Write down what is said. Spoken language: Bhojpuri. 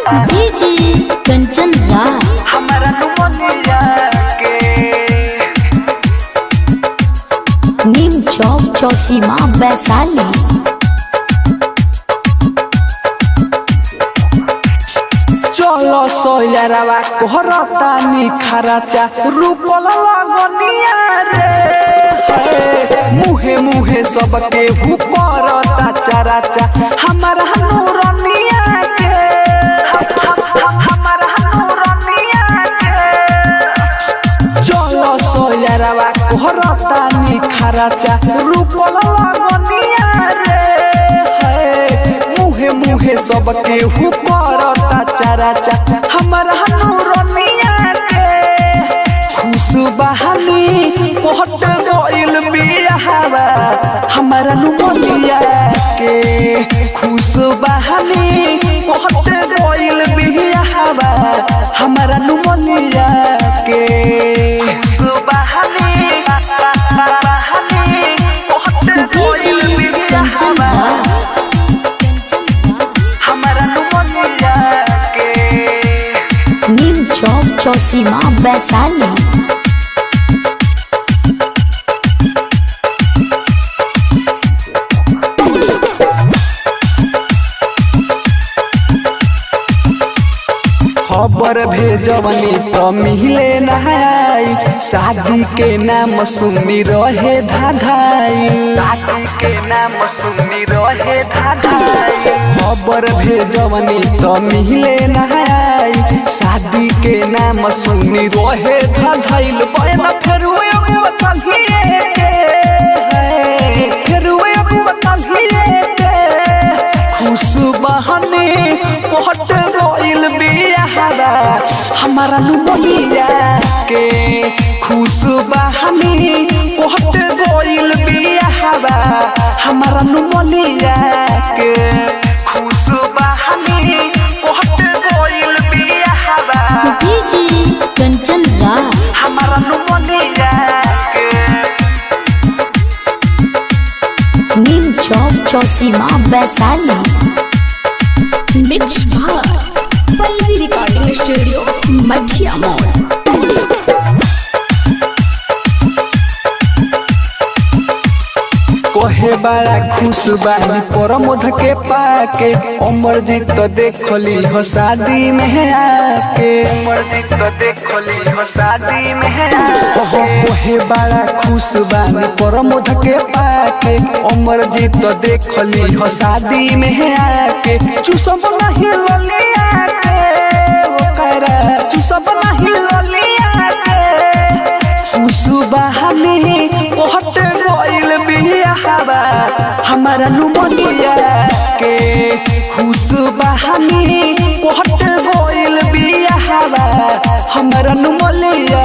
डीजे कंचन राज। हमारा नुमनिया के नीम चौक चौसीमा वैशाली। चलो सोयरवा कोहरतानी खराचा रूपल लगनिया रे हे। मुहे मुहे सबके हुपरता चराचा हमारा नूरनिया के हमारा नूरनिया के। चलो सोयरवा कोहरतानी खराचा रूपल लगनिया रे हे। मुहे मुहे सबके हुपरता चराचा हमारा नूरनिया के। खुश बहानी कोहट गइल बियाहवा हमारा नुमनिया के। खुश बहानी कोहट गइल बियाहवा हमारा नुमनिया के। खुश बहानी कोहट डीजे गइल कंचन बियाहवा राज। हमारा नुमनिया के। नीम चौक चौसीमा वैशाली। खबर भेजवनी तो मिले नहाई शादी के नाम सुनी रहे धाधाई। शादी के नाम सुनी रहे धाधाई। खबर भेजवनी तो मिले नहाई शादी के नाम सुनी रहे धाधाई। बहन फेरू एगो कल्हिए के फेरू एगो कल्हिए के। खुश बहने कोहट गइल बियाहवा हमारा नुमनिया के। खुश बहने कोहट गइल बियाहवा हमारा नुमनिया के। खुश बहने कोहट गइल बियाहवा डीजे कंचन राज। हमारा नुमनिया के। नीम चौक चौसीमा वैशाली। मिक्स भार पल्लवी रिकॉर्डिंग स्टूडियो मठिया मोड़। कहे बड़ा खुश बानी परमोध के पाके अमरजीत तो देखली हो शादी में आके। अमरजीत तो देखली हो शादी में आके। कहे बड़ा खुश बानी परमोध के पाके अमरजीत तो देखली हो शादी में आके। चुसब नहीं ललिया के ओकरा चुसब नहीं ललिया के। खुश बहानी कोहट गइल बियाहवा हमारा नुमनिया के। खुश बहानी कोहट गइल बियाहवा हमारा नुमनिया।